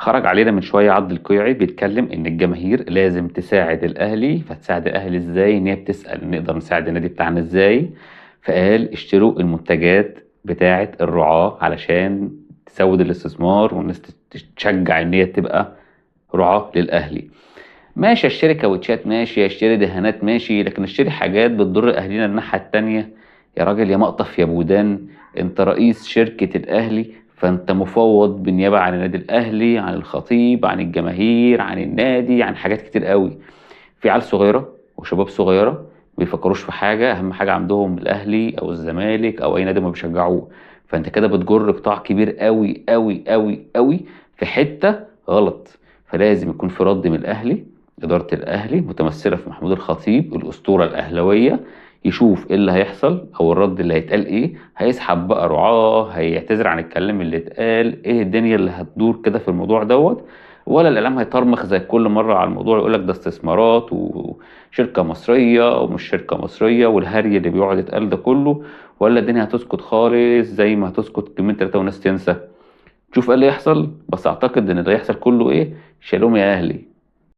خرج علينا من شوية عبد القيعي بيتكلم ان الجماهير لازم تساعد الاهلي. فتساعد الاهلي ازاي؟ ان هي بتسال نقدر نساعد النادي بتاعنا ازاي، فقال اشتروا المنتجات بتاعه الرعاة علشان تزود الاستثمار والناس تشجع ان هي تبقى رعاه للاهلي. ماشي اشتري كاوتشات، ماشي اشتري دهانات، ماشي، لكن اشتري حاجات بتضر اهالينا الناحية التانية. يا راجل يا مقطف يا بودان، انت رئيس شركة الاهلي، فانت مفوض بالنيابة عن النادي الاهلي، عن الخطيب، عن الجماهير، عن النادي، عن حاجات كتير قوي. في عيال صغيرة وشباب صغيرة ما بيفكروش في حاجة، اهم حاجة عندهم الاهلي او الزمالك او اي نادي ما بيشجعوه. فانت كده بتجر قطاع كبير قوي قوي قوي قوي في حتة غلط. فلازم يكون في رد من الاهلي، ادارة الاهلي متمثلة في محمود الخطيب الاسطورة الاهلاوية، يشوف ايه اللي هيحصل او الرد اللي هيتقال ايه. هيسحب بقى رعاه، هيعتذر عن الكلام اللي اتقال، ايه الدنيا اللي هتدور كده في الموضوع دوت، ولا الاعلام هيطرمخ زي كل مرة على الموضوع يقول لك ده استثمارات وشركه مصرية ومش شركة مصرية والهري اللي بيقعد يتقال ده كله، ولا الدنيا هتسكت خالص زي ما هتسكت يومين ثلاثة والناس تنسى. شوف ايه اللي يحصل، بس اعتقد ان اللي هيحصل كله ايه، شالوم يا اهلي.